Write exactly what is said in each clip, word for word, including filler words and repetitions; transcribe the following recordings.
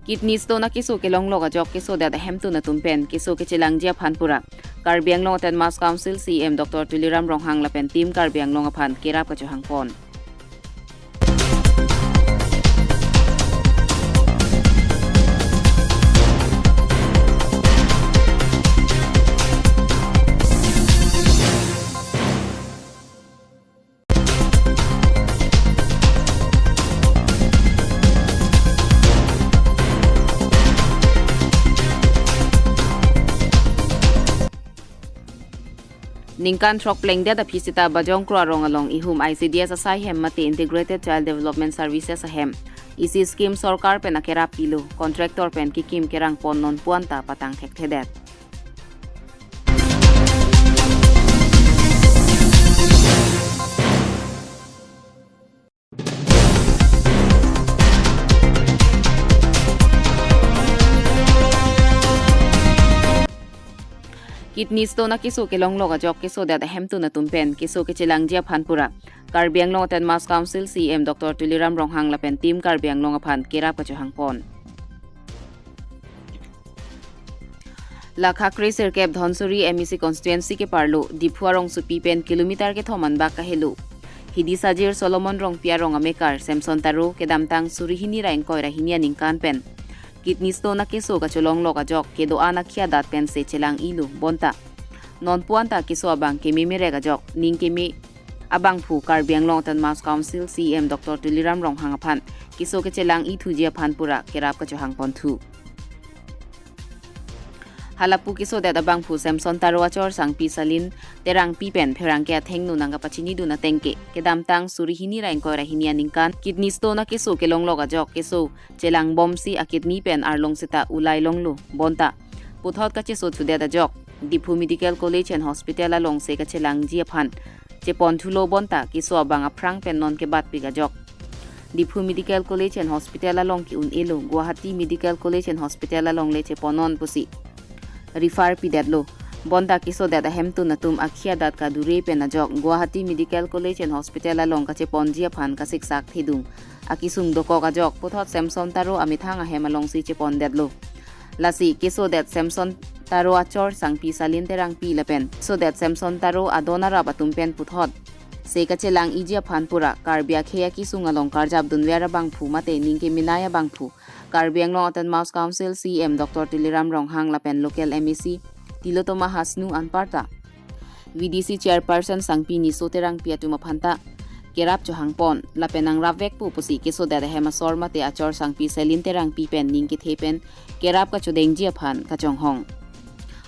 Kidney stone akeso kelonglok ajok kesodet ahemtun atum pen keso kechelangji aphan pura Karbi Anglong Autonomous Council C E M Doctor Tuliram Ronghang lapen Team Karbi Anglong aphan kerap kachohangpon. Ningkan throk plengdet aphi sita Bajong Kro arong along ihum I C D S asai hem mate Integrated Child Development Services ahem isi scheme sorkar pen akerap pilo, contractor pen kekim kerangpon nonpu anta patang thekthedet. Kidney stone akeso kelonglok ajok kesodet ahemtun atum pen keso kechelangji aphan pura Karbi Anglong Autonomous Council C E M Doctor Tuliram Ronghang lapen Team Karbi Anglong aphan kerap kachohangpon. Lakha kre sirkep Dhansiri M A C constituency keparlo Diphu arongsopi pen kilometer kethom anbak kahelo Hidisajir Solomon Rongpi arong amekar Samson Taro kedamtang suri hini ra ingkoi ra hini aningkan pen kidney stone akeso kacholonglok ajok kedo-an akhia adat pensi chelang-ilo bonta nonpu anta keso abang keme merek ajok ning keme abangphu Karbi Anglong Autonomous Council C E M Doctor Tuliram Ronghang aphan keso kechelang-ithuji aphan pura kerap kachohangponthu. Halapu kesodet abangphu Samson Taro achor Sangpi Salin Terangpi pen pherangke athengno nangkapachinidun atengke kedamtang suri hini ra ingkoi ra hini aningkan kidney stone akeso kelonglok ajok keso chelangbomsi akidney pen arlong sita ulai longlo bonta puthot kachesothudet ajok Diphu Medical College and Hospital alongsi kachelangji aphan cheponthulo bonta keso abang aphrang pen non kebatpik ajok Diphu Medical College and Hospital along ke-un-elo, Guwahati Medical College and Hospital alongle cheponnon pusi refer pidetlo. Bonta kesodet ahemtun atum akhia adat kadure pen ajok Guwahati Medical College and Hospital along kacheponji aphan kasiksak thedung akesung dokok ajok puthot Samson Taro amethang ahem alongsi chepondetlo. Lasi kesodet Samson Taro achor Sangpi Salin Terangpi lapen kesodet Samson Taro adon arap atum pen puthotsi kachelang-iji aphan pura Karbi akhei akesung along karjapdunver abangphu mate ning kemenei abangphu Karbi Anglong Autonomous Council C E M Doctor Tuliram Ronghang lapen local M A C Tilottama Hasnu anparta V D C Chairperson Sangpi Niso Terangpi atum aphanta kerap chohangpon lapen nangrapvekpo pusi kesodet ahem asor mate achor Sangpi Salin Terangpi pen ning kethe pen kerap kachodengji aphan kachonghong.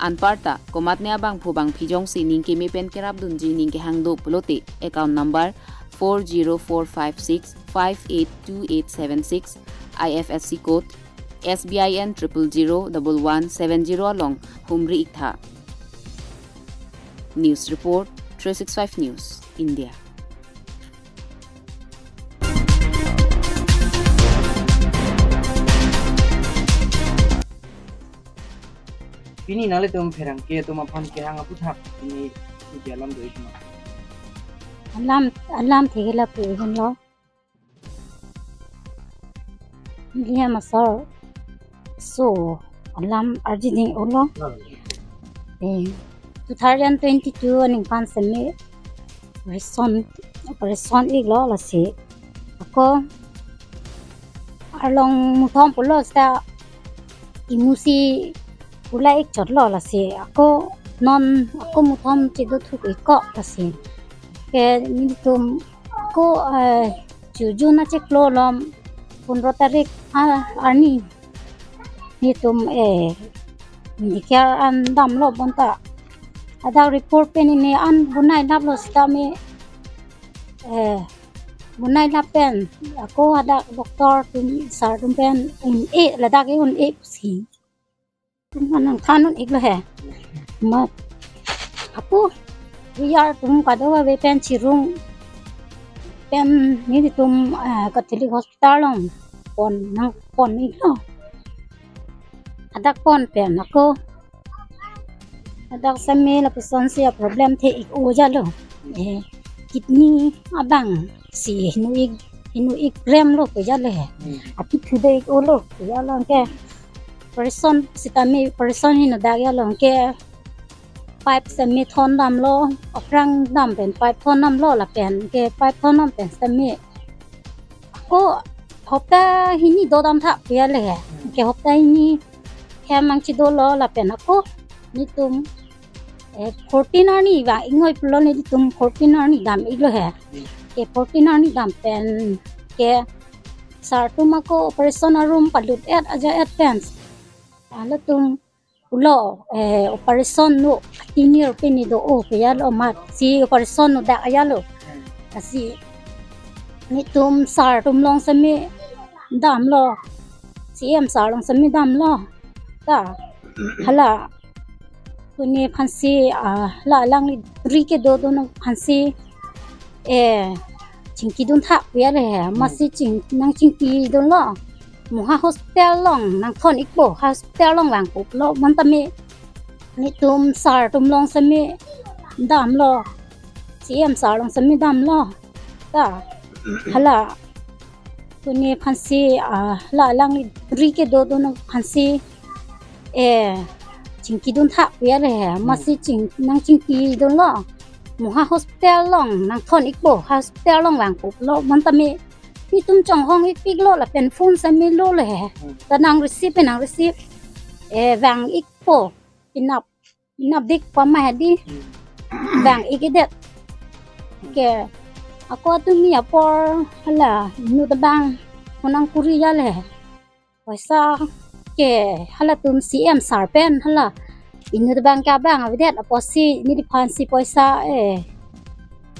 Anparta komatne abangphu bangphi jongsi ning keme pen kerapdunji ning kehang do pulote account number four zero four five six five eight two eight seven six, I F S C code S B I N triple zero double one seven zero along humri-iktha. News report, three six five News, India. Pini nanglitum pherangke atum aphan kehang aputhak pini media alam do-ik ma? Alam, alam thekela pu ihin lo. Liya masar so alam arjini ulo. Eh, two thousand twenty-two aningkan seme operation, operation iklo lasi. Ako arlong muthom pulo seta imusi pula ikchotlo lasi. Ako non ako muthom chido thuk ikko lasi. Ke nelitum ako, eh, chu June achiklo along pondro tarik, ah, arni nelitum, eh, Medicare an damlo bonta. Hadak report pen neli an bonai laplo sitame, eh, bonai lap pen ako hadak doctor atum sar atum pen un-e, ladak ke un-e pusi. Tum nangthan un-iklo he. Ma, ako V R atum kadokave pen chirung pen nelitum, eh, Catholic Hospital along pon nangpon-iklo. Hadak pon pen ako hadak seme lapuson si a-problem the-ik-o jalo. Eh, kidney abangsi heno-ik hinu ik rem lo pu jale he. Hmm. Aphi thu de ik olo pu jalo ke. Operation sitame operation hinu dak jalo ke. Pipe sitame thon damlo, aphrang dam pen pipe thon damlo lapen ke pipe thon dam pen sitame. Ako hopta hini do dam tha pu jale he. Ke hopta hini hem angchi dolo lapen ako netum, eh, fourteen arni vang ik noi pulo netum fourteen arni dam iklo he. Ke fourteen arni dam pen ke sir atum ako operation arum palut et aja et pen. Halatum pulo, eh, operation no tinir pini do o pu jalo amat si operation no dak jalo. Lasi netum sir atum along sitame damlo. C M sir along sitame damlo. Ta hala pune aphansi, ah, la alangli ri kedo do nang aphansi, eh, chingki dun tha pu jale he. Amatsi ching nang chingki dunlo. Mo ha hospital along nang thon ikpo, ha hospital along vangpo pulo. Bonta me netum sir atum along sitame damlo. C M sir along sitame damlo. Ta hala pune aphansi, ah, la alangli ri kedo do nang aphansi, eh, chingki dun tha pu jale he. Amatsi ching nang chingki dunlo. Mo ha hospital along nang thon ikpo, ha hospital along vangpo pulo. Bonta me netum chonghong ikpiklo lapen phone sitame lolo he. Hmm. Ta nang receive, nang receive, eh, vang ikpo. Pinap, pinap dik pama hedi. Hmm. Vang ik-edet. Ke ako atumi apor hala inut abang honang kuri jale. Poisa ke halatum C M sir pen hala inut abang ke abang avedet apotsi neliphansi poisa, eh,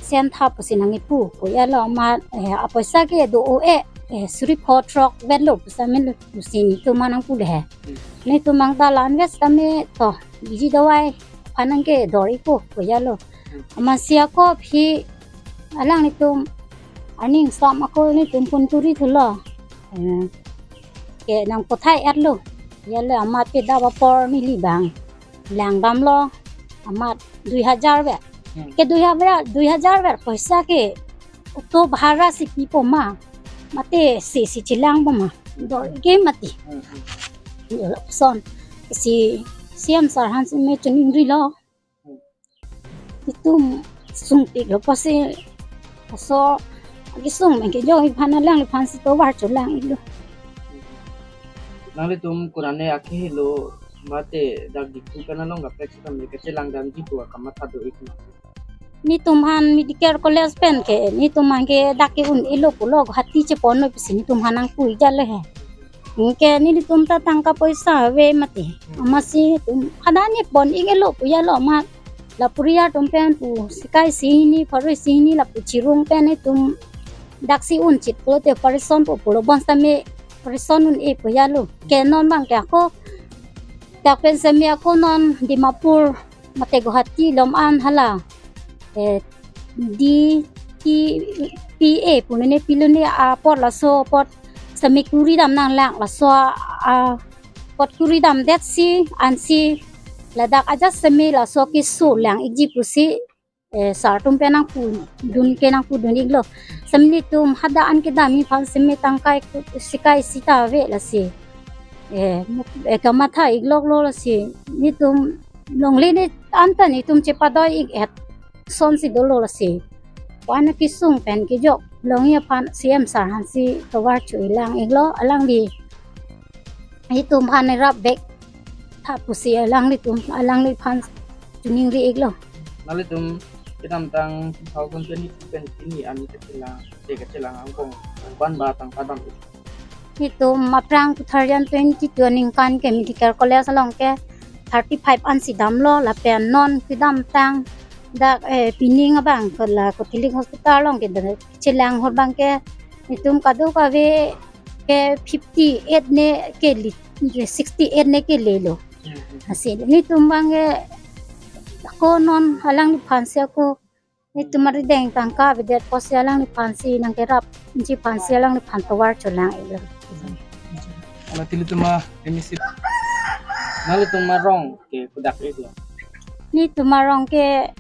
send tha pusi nang ipu pu jalo amat, eh, apoisa ke do o e, eh, suri pho throk vetlo pusitame lo pusi netum aphan nang pule he. Hmm. Netum aphan ta la-an vet sitame to biji dawai aphan nang kedor ikpo pu jalo. Hmm. Amatsi ako aphi alanglitum aning sam ako netum pun turi thulo. Eh, ke nang pothai etlo. Jale amat pedap apor neli abang lang damlo. Amat dui hajar ver. Hmm. Ke dui hajar, dui hajar ver poisa ke auto bhara si pipo ma. Mate si si chelang po ma. Dor ke mati. Hmm, hmm. Lason si C M sir aphan sitame chiningrilo. Itum sungpiklo pusi laso akesung pen kejok iphan alangliphansi tovar cholang iklo. Nanglitum kurane akehelo mate dak Diphu pen along kaprek sitame kachelang damji pu akamatha do iklo. Netum aphan medical college pen ke netum aphan ke dak ke-un iklo pulo, Guwahati chepon noi pusi netum aphan nang pu ik jale he. Anke nelitum ta tangka poisa ave mati. Hmm. Amatsi netum hadak ne pon ik-etlo pu jalo amat. Lapu Riyar atum pen pu sikai isi hini, pharo isi hini lapu chirung pen netum daksi un chit pulote operation po pulo, bonsitame operation un-e pu jalo. Ke non abang ke ako dak pen sitame ako non Dimapur mate Guwahati lom an hala, eh, D T P A pu lone pilone apot laso apot sitame kuri dam nanglang, laso a, apot kuri damdet si ansi ladak ajat sitame laso keso lang ikji pusi, eh, sir atum pen nang pudun ke nang pudun iklo. Sitame netum hadak an kedamji aphan sitame tangka ik sikai isi ta ave lasi. Eh, mu-, eh, kamatha ikloklo lasi. Netum longle ne anta netum chepadoi ik-et asonsi dolo lasi. Pu-an akesung pen kejok longji aphan C M sir aphansi tovar cholang iklo, alangli netum aphan rap vek tha pusi alanglitum, alangliphan chiningri iklo. Nanglitum kedamtang two thousand twenty-two pen pini arni kachelang, te kachelang angbong, ko-an ba tangka dam ik? Netum aphrang two thousand twenty-two aningkan ke medical college along ke thirty-five ansi damlo lapen non kedamtang dak, eh, pining abang ke la Catholic Hospital along ke dak chelang ahut abang ke netum kadokave ke fifty-eight ne kele, sixty-eight ne kelelo. Hmm. Lasi netum abang ke ako non alangliphansi ako netum arideng tangka avedet pusi alangliphansi nangkerapji aphansi alangliphan tovar cholang iklo. Ala tili tuma emisi. Nanglitum arong ke kodak iklo? Netum arong ke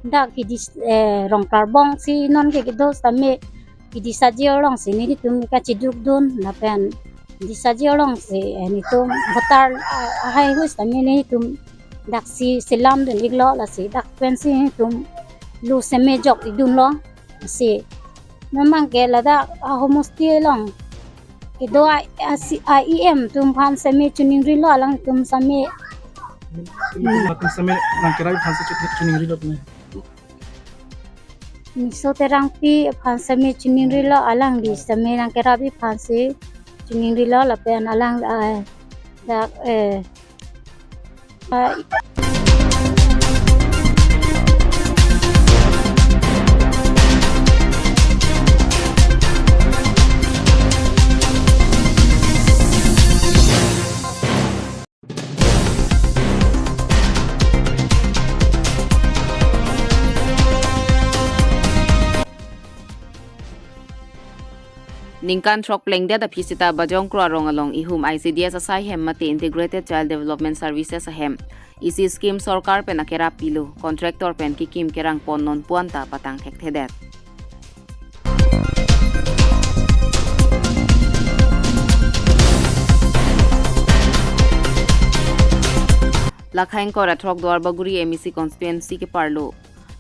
dak ke dis, eh, Rongkarbong si non ke kedo sitame Disaji arlongsi nelitum kachidukdun lapen Disaji arlongsi, eh, nelitum voter, ah, ahai hus tame nelitum daksi selamdun iklo, lasi dak pensi nelitum lo seme jok idunlo. Si memang ke ladak ahomosti along kedo a, a, si, a E M atum aphan seme chiningrilo, alangtum seme. Itum atum seme nangkerapi aphansi chu-, chiningrilo ne. Niso Terangpi aphan seme chiningrilo, alangli seme nangkerapi aphansi chiningrilo lapen alang, ah, dak, eh, ah, Ningkan throk plengdet aphi seta Bajongkro arong along ihum I C D S asai hem mate Integrated Child Development Services ahem isi scheme sorkar pen akerap pilo, contractor pen kekim kerang pon nonpu anta patang thekthedet. Lakha ingkoi ra throk Duarbagori M A C constituency keparlo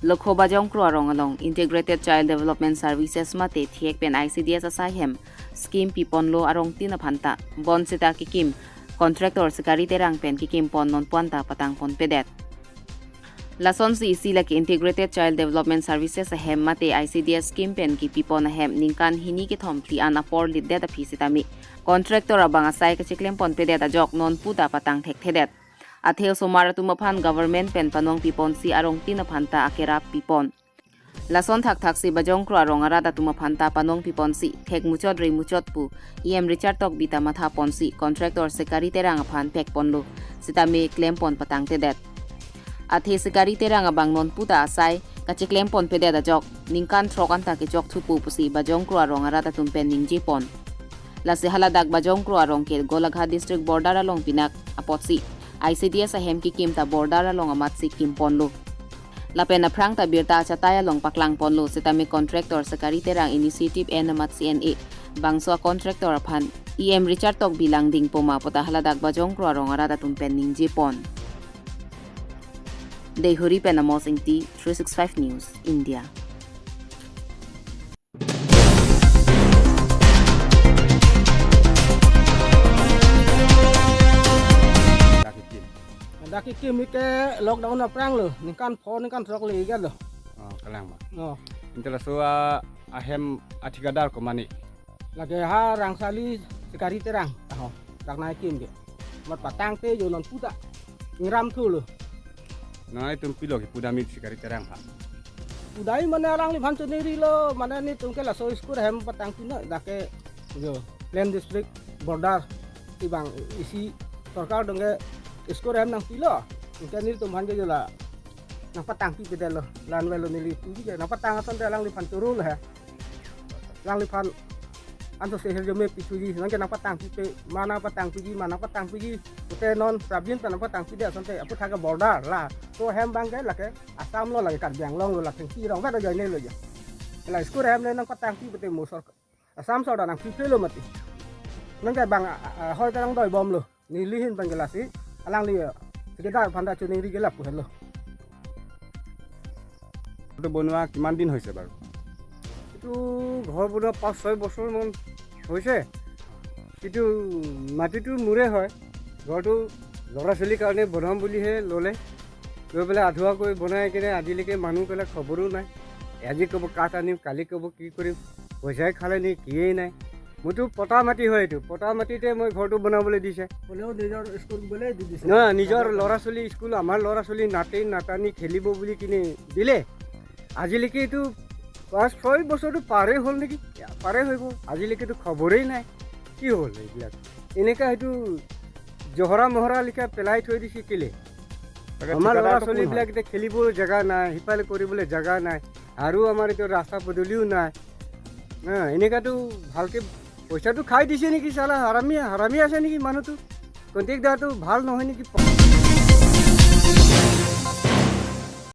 Lokho Bajongkro arong along Integrated Child Development Services mate thek pen I C D S asai hem scheme piponlo arongtin aphanta, bonseta kekim contractor Sikari Terang pen kekim pon nonpu anta patang ponpedet. Lasonsi isi lake Integrated Child Development Services ahem mate I C D S scheme pen kepipon ahem ningkan hini kethom phli an apor litdet aphi sitame contractor abang asai kachiklem ponpedet ajok nonpu ta patang thekthedet. Athe osomar atum aphan government pen panong piponsi arongtin aphanta akerap pipon. Lason thakthaksi Bajongkro arong arat atum aphanta panong piponsi thek muchot re muchot pu E M Richard Tokbi ta matha ponsi contractor Sikari Terang aphan pek ponlo, sitame klem pon patangtedet. Athe Sikari Terang abang nonpu ta asai kachiklem ponpedet ajok ningkan throk anta kechok thupo pusi Bajongkro arong arat atum pen ningje pon. Lasi haladak Bajongkro arong ke Golaghat district border along pinak apotsi I C D S ahem kekim ta border along amatsi kim ponlo. Lapen aphrang ta birta achatai along paklang ponlo, sitame contractor Sikari Terang initiative en amatsi en-e bangso a contractor aphan E M Richard Tokbi langding poma puta haladak Bajongkro arong arat atum pen ningje pon. Deihori pen Amos Ingti, three six five News, India. Dak kekim. Dak kekim ke lockdown aphrang lo, ningkan pho ningkan throk le iga lo. Oh, kalang ba. Oh. Inte laso a, ahem a thikadar ko mane. Lake ha rangsali Sikari Terang. Aho, dak nangkekim ke. Mat patangte jo nonpu ta. Ngram thu lo. Nanglitum pilo kepu damji Sikari Terang aphan? Pu damji mane alangliphan chiningrilo, mane nelitum ke laso school hem patangpi noi, dak ke jo Plain District border, ti bang isi sorkar dong ke school hem nangpilo. Anke nelitum aphan ke jo la nangpatangpipedetlo, la-an avelo neli puji ke nangpatang asonte alangliphan choro lo he. Alangliphan anso sehir jome pithuji, nonke nangpatangpipe, ma nangpatangpiji, ma nangpatangpiji, pute non prabin ta nangpatangpidet asonte, aputhak ke border la. To hem bang ke lake Assam lo, lake Karbi Anglong lo, lake thengpi rong vet ajoine lo jo. La school hem le nangpatangpi pute mo sorkar Assam sorkar nangpipelo mati. Nonke bang, a, a, hoi ta nangdoibomlo. Neli ahin bang ke lasi, alangli, eh, thikadar aphan ta chiningri ke lapu helo. এইটো বনোৱা কিমান দিন হৈছে বাৰু? এইটো ঘৰ বনোৱা পাঁচ ছয় বছৰমান হৈছে। কিন্তু মাটিটো মোৰে হয়। ঘৰটো ল'ৰা ছোৱালীৰ কাৰণে বনাম বুলিহে ল'লে। লৈ পেলাই আধৰুৱাকৈ বনাই কিনে আজিলৈকে মানুহ পেলাই খবৰো নাই। আজি ক'ব কাঠ আনিম, কালি ক'ব কি কৰিম, পইচাই খালে নে কিয়েই নাই। মোৰতো পটা মাটি হয় এইটো, পটা মাটিতে মই ঘৰটো বনাবলৈ দিছে। হ'লেও নিজৰ স্কুল বুলিয়ে দি দিছে। না, নিজৰ ল'ৰা ছোৱালী স্কুল, আমাৰ ল'ৰা ছোৱালী নাতি নাতিনী খেলিব বুলি কিনে দিলে। আজিলৈকে এইটো পাঁচ ছয় বছৰটো পাৰেই হ'ল নেকি, পাৰেই হৈ গ'ল, আজিলৈকেতো খবৰেই নাই। কি হ'ল এইবিলাক? এনেকা সেইটো জহৰা মহৰা লিখা পেলাই থৈ দিছে কেলে? তাকে আমাৰ ঠিকাদাৰটো ল'ৰা কোন হয়? ছোৱালীবিলাক এতিয়া খেলিবলৈ জেগা নাই, সিফালে কৰিবলৈ জেগা নাই, আৰু আমাৰ এতিয়া ৰাস্তা পদূলিও নাই। হা, এনেকাতো ভালকে পইচাটো খাই দিছে নেকি চালা? হাৰামি, হাৰামি আছে নেকি মানুহটো? কণ্ট্ৰেক্টদাৰটো ভাল নহয় নেকি?